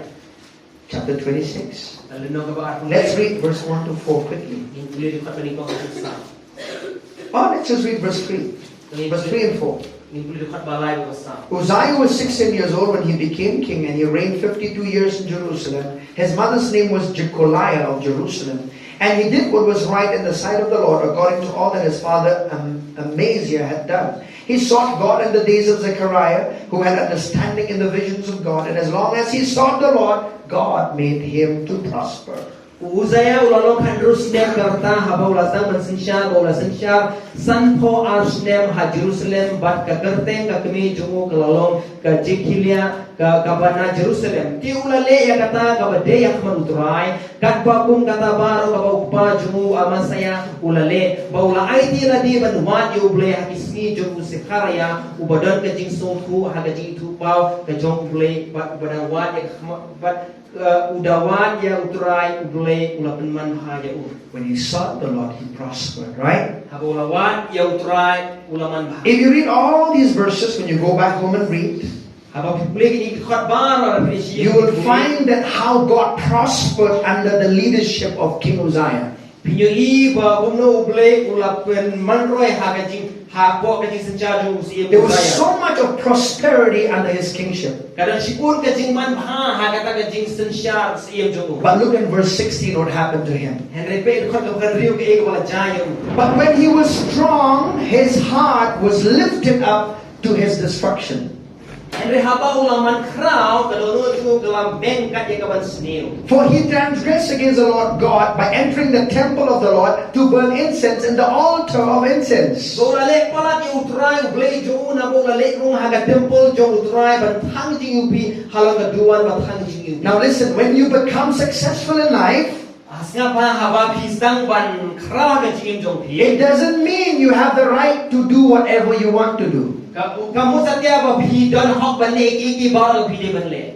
Chapter twenty-six. Lynnong kaba arphew hynriew. Let's read verse one to four quickly. Ngin pule dkhot ba nyngkong haduh ba saw. Oh, let's just read verse three. Verse three and four. Ngin pule dkhot ba lai bad ba saw. Uzziah was sixteen years old when he became king, and he reigned fifty-two years in Jerusalem. His mother's name was Jecoliah of Jerusalem. And he did what was right in the sight of the Lord, according to all that his father Am- Amaziah had done. He sought God in the days of Zechariah, who had understanding in the visions of God. And as long as he sought the Lord, God made him to prosper. U Uzziah u la long khathynriew snem ka rta haba u la sdang ban synshar, bad u la synshar sanphew ar snem ha Jerusalem, bad ka kyrteng ka kmie jong u ka la long ka Jecoliah, ka, kaba na Jerusalem. Te u la leh ïa kata kaba dei ha khmat U Trai, katba kum kata baroh kaba u kpa jong u Amaziah u la leh, bad u la aiti ïa lade ban wad ïa U Blei ha ki sngi jong u Sekhariah, uba don ka jingsngewthuh ha ka jingithuhpaw ka jong U Blei, bad uba dang wad ïa ka khmat, bad, eh, u da wad ïa U Trai U Blei u la pynman bha ïa u. When he sought the Lord, he prospered, right? Haba u la wad ïa U Trai u la man bha. If you read all these verses, when you go back home and read, haba phi pule kine ki dkhot baroh, phi ïohi, you will find that how God prospered under the leadership of King Uzziah. Phin ïohi ba kumno U Blei u la pynman roi ha ka jing, hapoh ka jingsynshar jong u Syiem Uzziah. There was so much of prosperity under his kingship. Ka don shibun ka jingman bha ha kata ka jingsynshar syiem jong u. But look in verse sixteen what happened to him. Hynrei peit dkhot kaba khathynriew kaei kaba la jia ïa u. But when he was strong, his heart was lifted up to his destruction. Hynrei haba u la man khraw, ka dohnud jong u ka la meng kat ïa ka ban sniew. For he transgressed against the Lord God by entering the temple of the Lord to burn incense in the altar of incense. Ba u la leh palat ïa U Trai U Blei jong u, naba u la leit rung ha ka temple jong U Trai ban thang jingïewbih, halor ka duwan ba thang jingïewbih. Now listen, when you become successful in life, ah, sngap bha, haba phi sdang ban khraw ha ka jingim jong phi, it doesn't mean you have the right to do whatever you want to do. Ka, kam mut satia ba phi don hok ban leh kiei kiei baroh ba phi dei ban leh.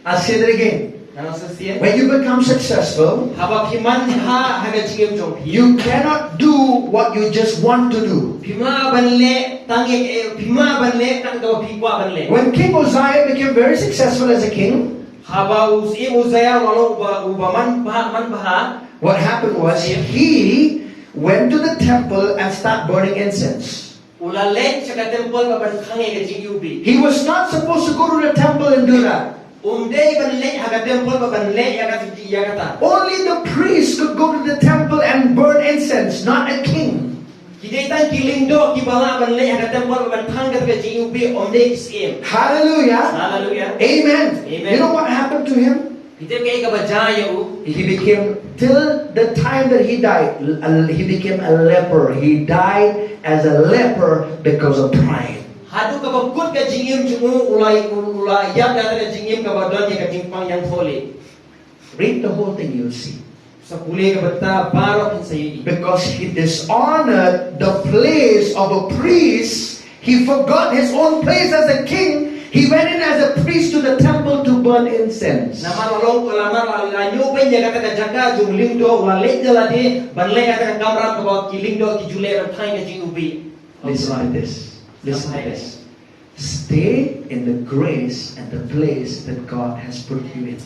I'll say that again. Ngan ong sa shisien. When you become successful, haba phi man bha ha ka jingim jong phi, you cannot do what you just want to do. Phim lah ban leh tang ïa, eh, phim lah ban leh tang kaba phi kwah ban leh. When King Uzziah became very successful as a king, haba u Syiem Uzziah u la long uba, uba man bha, man bha, what happened was he went to the temple and start burning incense. U la leit sha ka temple ba ban thang ïa ka jingïewbih. He was not supposed to go to the temple and do that. Um dei ban leit ha ka temple ba ban leh ïa ka, ïa kata. Only the priest could go to the temple and burn incense, not a king. Ki dei tang ki lyngdoh kiba lah ban leit ha ka temple ba ban thang kata ka jingïewbih, ym dei ki syiem. Hallelujah. Hallelujah. Amen. Amen. You know what happened to him? Phi tip kaei kaba jia ïa u? He became, till the time that he died, l-, he became a leper. He died as a leper because of pride. Haduh kaba kut ka jingim jong u, u la, u la ïap da ka jingim kaba don ïa ka jingpang ïangthohlieh. Read the whole thing, you'll see. Sa pule ka bynta baroh phin sa ïohi. Because he dishonored the place of a priest, he forgot his own place as a king. He went in as a priest to the temple to burn incense. Namar la long, namar la, la ñiewbeiñ ïa kata ka jaka jong lyngdoh, u la leit da lade ban leh ha kata ka kamram kaba ki lyngdoh ki ju leh ban thang ïa ka jingïewbih. Listen to this. Listen to this. Stay in the grace and the place that God has put you in.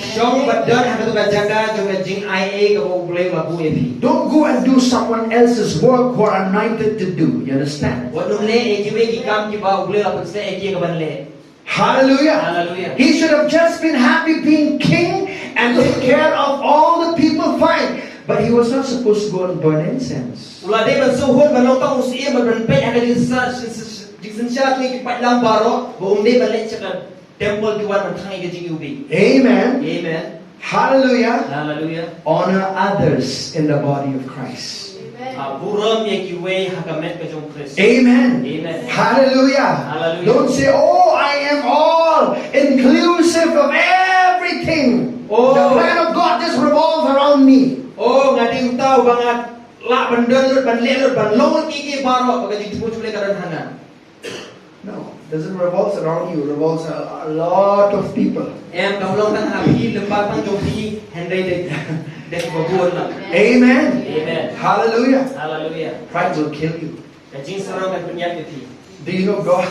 Shong bad don ha kato ka jaka jong ka jingai ei kaba U Blei u la buh ïa phi. Don't go and do someone else's work who are anointed to do. You understand? Wat nym leh ïa kiwei ki kam kiba U Blei u la pynsngew ïa ki ïa ka ban leh. Hallelujah. Hallelujah. He should have just been happy being king and take care of all the people, fine. But he was not supposed to go and burn incense. U la dei ban sngewhun ban long tang u syiem ban peit ha ka jingsa-, sa-, sa-, Jingsynshar jong ngi ki paidlang baroh, ba um dei ban leit sha ka temple ki wan ban thang ïa ka jingiwbih. Amen. Amen. Hallelujah. Hallelujah. Honor others in the body of Christ. Ah, burom ïa kiwei ha ka met ka jong Khrist. Amen. Amen. Hallelujah. Hallelujah. Don't say, "Oh, I am all inclusive of everything. Oh. The plan of God just revolves around me." Oh, nga dei uta uba nga lah ban don lut, ban leh lut, ban long lut ïa ki baroh, ba ka jingthmu jong U Blei ka don ha nga. No, doesn't revolves around you, revolves a, a lot of people. Em, kam long tang ha phi, lem bad tang jong phi, hynrei da, da kiba bun lang. Amen. Amen. Hallelujah. Hallelujah. Pride will kill you. Ka jingsarong kan pynïap ïa phi. Do you know God?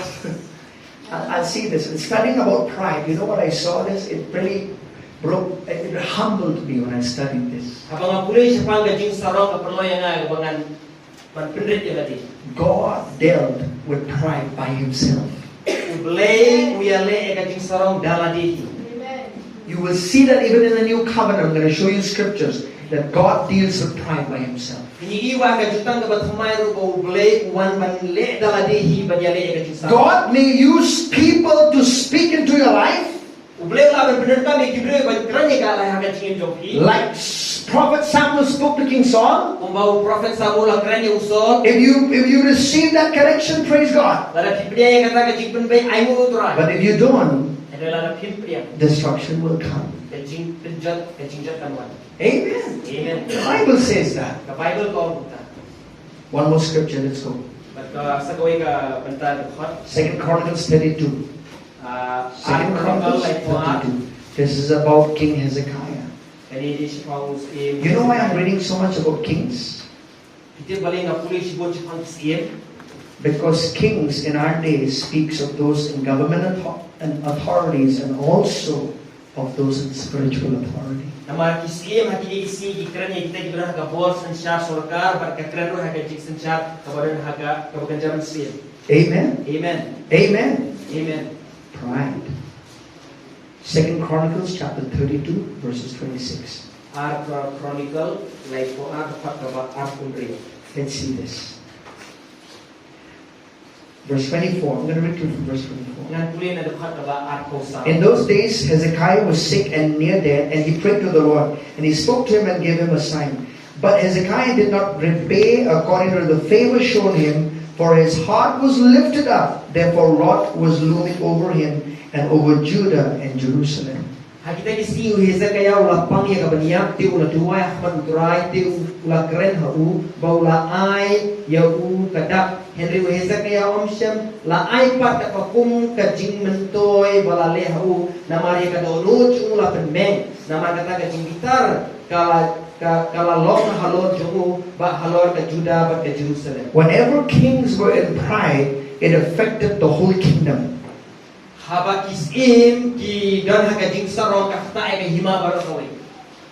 I, I see this. In studying about pride, you know what I saw this? It really broke, it humbled me when I studied this. Haba nga pule shaphang ka jingsarong, ka pynlong ïa nga ba ngan ban pynrit ïa lade. God dealt with pride by himself. U Blei u ïaleh ïa ka jingsarong da lade hi. You will see that even in the new covenant, I'm gonna show you scriptures, that God deals with pride by himself. Ngi ïohi ha ka Jutang kaba thymmai ruh ba U Blei u wan ban leh da lade hi ban ïaleh ïa ka jingsarong. God may use people to speak into your life. U Blei u lah ban pyndonkam ïa ki briew ban kren ïa ka la ha ka jingim jong phi. Like s-, Prophet Samuel spoke to King Saul. Kumba u Prophet Samuel u la kren ïa u Saul. If you, if you receive that correction, praise God. Lada phi pdiang ïa kata ka jingpynbeit, ainguh ïa U Trai. But if you don't, hynrei lada phim pdiang, destruction will come. Ka jingpynjot, ka jingjot kan wan. Amen. Amen. The Bible says that. Ka Baibl ka ong kumta. One more scripture, let's go. Bad ka sa kawei ka bynta dkhot. Second Chronicles thirty-two. Ah, Second Chronicles thirty-two. This is about King Hezekiah. Kane dei shaphang u syiem. You know why I'm reading so much about kings? Phi tip balei nga pule shibun shaphang ki syiem? Because kings in our day speaks of those in government author-, and authorities and also of those in spiritual authority. Namar ki syiem ha kine ki sngi ki kren ïa kita kiba don ha ka bor synshar sorkar bad ka kren ruh ha ka jingsynshar kaba don ha ka, kaba kynja mynsiem. Amen. Amen. Amen. Amen. Pride. Second Chronicles chapter thirty-two, verses twenty-six. Ar Chro-, Chronicle, laiphew ar, dkhot kaba arphew hynriew. Let's see this. Verse twenty-four. I'm gonna read through from verse twenty-four. Ngan pule na dkhot kaba arphew saw. In those days, Hezekiah was sick and near death, and he prayed to the Lord, and he spoke to him and gave him a sign. But Hezekiah did not repay according to the favor shown him, for his heart was lifted up. Therefore, wrath was looming over him and over Judah and Jerusalem. Ha kita ki sngi u Hezekiah u la pang ïa ka ban ïap, te u la duwai ha khmat U Trai, te u la kren ha u ba u la ai ïa u ka dak. Hynrei u Hezekiah um shym la ai pat kat ba kum ka jingmyntoi ba la leh ha u, namar ïa ka dohnud jong u la pynmeng, namar kata ka jingbitar ka la, ka, ka la long halor jong u bad halor ka Judah bad ka Jerusalem. Whenever kings were in pride, it affected the whole kingdom. Haba ki syiem ki don ha ka jingsarong ka ktah ïa ka hima baroh kawei.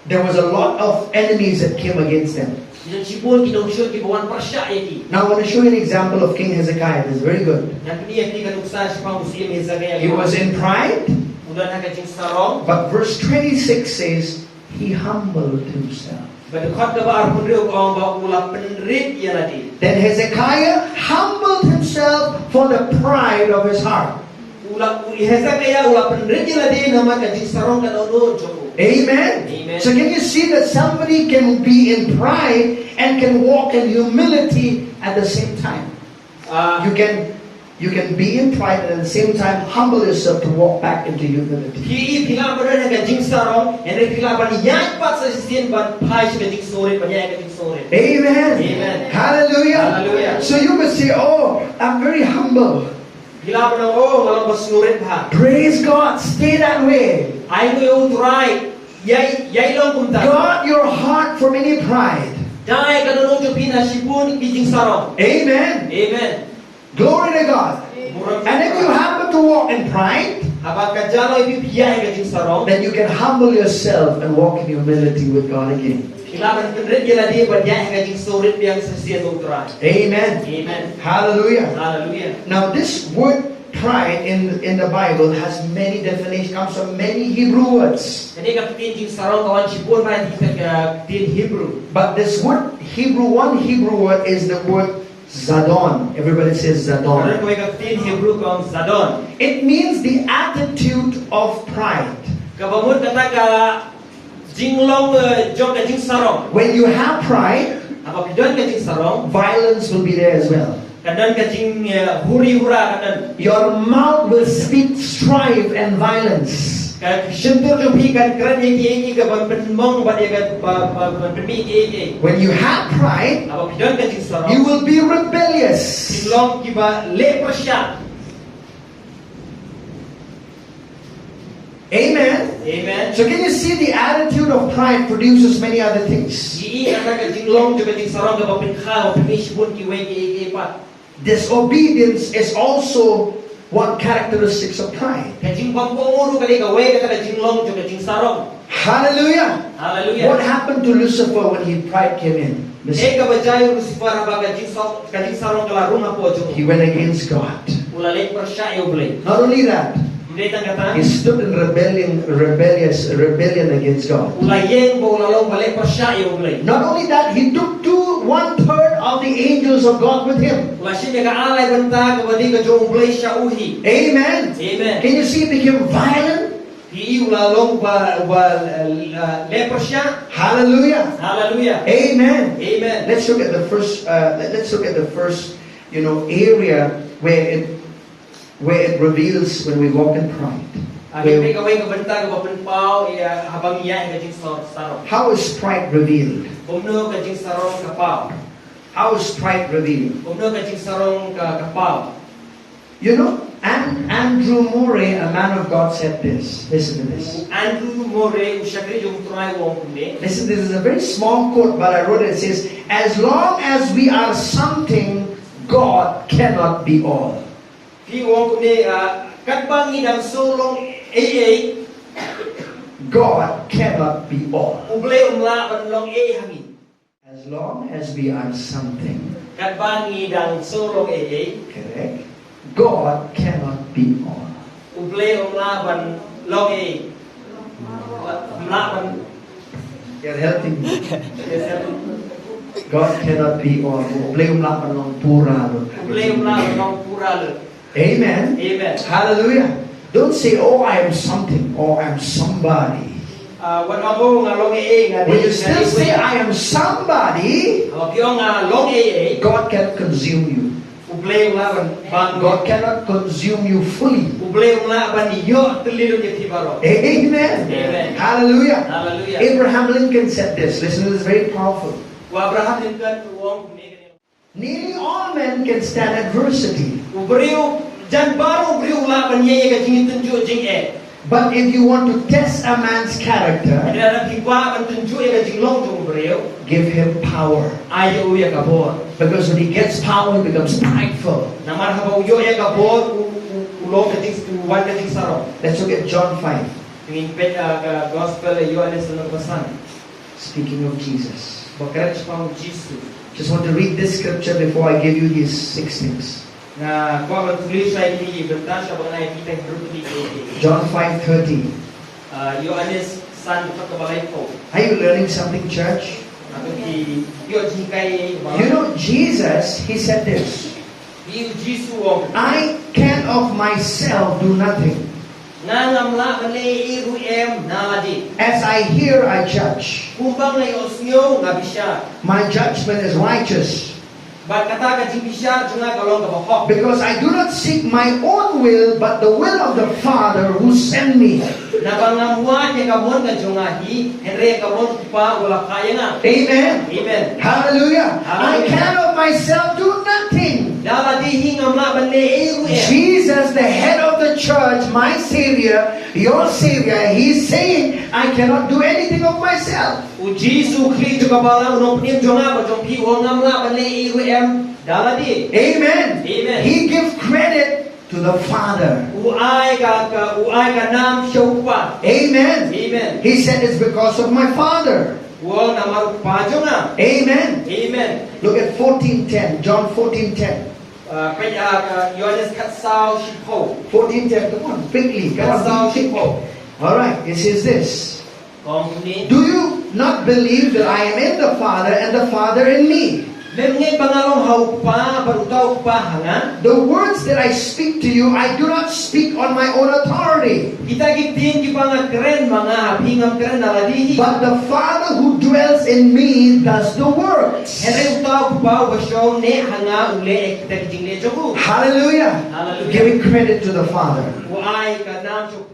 There was a lot of enemies that came against them. Ki don shibun ki nongshun kiba wan pyrshah ïa ki. Now I want to show you an example of King Hezekiah. This is very good. Ngan pyni ïa phi ka nuksa shaphang u syiem Hezekiah. He was in pride. U don ha ka jingsarong. But verse twenty-six says, he humbled himself. Bad dkhot kaba arphew hynriew ka ong ba u la pynrit ïa lade. Then Hezekiah humbled himself for the pride of his heart. U la, u Hezekiah u la pynrit ïa lade namar ka jingsarong ka dohnud jong u. Amen. Amen. So can you see that somebody can be in pride and can walk in humility at the same time? Ah. You can, you can be in pride and at the same time humble yourself to walk back into humility. Phi, phi lah ban don ha ka jingsarong, hynrei phi lah ban ïaid pat sa shisien ban phai sha ka jingsngewrit, ban ïaid ha ka jingsngewrit. Amen. Amen. Hallelujah. Hallelujah. So you may say, "Oh, I'm very humble." Phi lah ban ong, "Oh, nga long ba sngewrit bha." Praise God. Stay that way. Ainguh ïa U Trai. Ïai, ïai long kumta. Guard your heart from any pride. Da ïa ka dohnud jong phi na shibun ki jingsarong. Amen. Amen. Glory to God. Burom. And if you happen to walk in pride, haba ka jia ïa phi phi ïaid ha ka jingsarong, then you can humble yourself and walk in humility with God again. Phi lah ban pynrit ïa lade ban ïaid ha ka jingsngewrit biang sa shisien bad U Trai. Amen. Amen. Hallelujah. Hallelujah. Now this word pride in, in the Bible has many definitions, comes from many Hebrew words. Kane ka ktien jingsarong ka wan shibun na ka ktien Hebrew. But this word Hebrew, one Hebrew word is the word Zadon. Everybody says Zadon. Ka don kawei ka ktien Hebrew ka ong Zadon. It means the attitude of pride. Kaba mut kata ka jinglong, eh, jong ka jingsarong. When you have pride, haba phi don ka jingsarong, violence will be there as well. Ka don ka jing, eh, huri hura ka don. Your mouth will speak strife and violence. Ka shyntur jong phi kan kren ïa kiei kiei kaba pynmong bad ïa kaba, ba, ba pynmih kiei kiei. When you have pride, haba phi don ka jingsarong, you will be rebellious. Phin long kiba leh pyrshah. Amen. Amen. So can you see the attitude of pride produces many other things? Ïa kata ka jinglong jong ka jingsarong kaba pynkha, ba pynmih shibun kiwei kiei kiei pat. Disobedience is also one characteristics of pride. Ka jingbymkohnguh ruh ka dei kawei kata ka jinglong jong ka jingsarong. Hallelujah. Hallelujah. What happened to Lucifer when his pride came in? Listen. Ei kaba jia ïa u Lucifer haba ka jingsarong, ka jingsarong ka la rung hapoh jong u. He went against God. U la leh pyrshah ïa U Blei. Not only that, ym dei tang kata, he stood in rebellion, rebellious, rebellion against God. U la ïeng bad u la long ba leh pyrshah ïa U Blei. Not only that, he took two, one third of the angels of God with him. U la shim ïa ka ar lai bynta kaba dei ka jong U Blei sha u hi. Amen. Amen. Can you see it became violent? Phi i u la long ba, ba, eh, leh pyrshah. Hallelujah. Hallelujah. Amen. Amen. Let's look at the first, uh, let, let's look at the first, you know, area where it, where it reveals when we walk in pride. Ah, ngin peit kawei ka bynta kaba pynpaw ïa haba ngi ïaid ha ka jingsarong. How is pride revealed? Kumno ka jingsarong ka paw? How is pride revealed? Kumno ka jingsarong ka, ka paw? You know, An-, Andrew Murray, a man of God, said this. Listen to this. Andrew Murray, u shakri jong U Trai u ong kumne. Listen, this is a very small quote, but I wrote it. It says, "As long as we are something, God cannot be all." Phi u ong kumne, ah, katba ngi dang shu long ei ei, God cannot be all. U Blei um lah ban long ei ha ngi. As long as we are something, katba ngi dang shu long ei ei, correct, God cannot be all. U Blei um lah ban long ei. Um lah ban. You're helping me. Yes, sir. God cannot be all. U Blei um lah ban long pura lut. U Blei um lah ban long pura lut. Amen. Amen. Hallelujah. Don't say, "Oh, I am something," or, "I am somebody." Ah, wat ong, "Oh, nga long ei ei, nga dei, nga dei." When you still say, "I am somebody," haba phi ong nga long ei ei, God can consume you. U Blei um lah ban, ban, God cannot consume you fully. U Blei um lah ban ïoh tylli lut ïa phi baroh. Amen. Amen. Hallelujah. Hallelujah. Abraham Lincoln said this. Listen, this is very powerful. U Abraham Lincoln u ong kumne. Nearly all men can stand adversity. U briew, jan baroh u briew u lah ban ïeng ïa ka jingtynjuh jingeh. But if you want to test a man's character, hynrei lada phi kwah ban tynjuh ïa ka jinglong jong u briew, give him power. Ai ïa u ïa ka bor. Because when he gets power, he becomes prideful. Namar haba u ïoh ïa ka bor, u, u, u long ka jing, u wan ka jingsarong. Let's look at John five. Ngin peit, ah, ka gospel ïa u Ïoannis lynnong ba san. Speaking of Jesus. Ba kren shaphang u Jisu. Just want to read this scripture before I give you these six things. Nga kwah ban pule sha ïa kine ki bynta sha ba ngan ai ïa phi tang hynriew tylli ki. John five thirty. Ah, Ïoannis san dkhot kaba laiphew. Are you learning something, church? Hato phi ïoh jinghikai ba? You know, Jesus, he said this. Ïa u Jisu u ong, "I can of myself do nothing. Nga ngam lah ban leh ei ei ruh em na lade. As I hear, I judge. Kumba nga ïohsngew nga bishar. My judgment is righteous. Bad kata ka jingbishar jong nga ka long kaba hok. Because I do not seek my own will, but the will of the Father who sent me." Naba ngam wad ïa ka mon ka jong nga hi, hynrei ka mon u Kpa uba la phah ïa nga. Amen. Amen. Hallelujah. Hallelujah. I can of myself do nothing. Da lade hi ngam lah ban leh ei ei ruh em. Jesus, the head of the church, my Savior, your Savior, he's saying, "I cannot do anything of myself." U Jisu Khrist jong ka balang, u nongpynim jong nga bad jong phi, u ong ngam lah ban leh ei ei ruh em da lade. Amen. Amen. He give credit to the Father. U ai ka, ka, u ai ka nam sha u Kpa. Amen. Amen. He said, "It's because of my Father." U ong namar u Kpa jong nga. Amen. Amen. Look at fourteen ten, John fourteen ten. Ah, peit, ah, ka Ïoannis khatsaw shiphew. Fourteen ten, come on, quickly, come on, quickly. Khatsaw shiphew. All right, it says this. Ka ong kumne. Do you not believe that I am in the Father and the Father in me? Mem ngeit ba nga long ha u Kpa, bad uta u Kpa ha nga. The words that I speak to you, I do not speak on my own authority. Kita ki ktien kiba nga kren ma nga, ha phi ngam kren na lade hi. But the Father who dwells in me does the works. Hynrei uta u Kpa uba shong ne ha nga u leh ïa kita ki jingleh jong u. Hallelujah. Hallelujah. Giving credit to the Father. U ai ka nam jong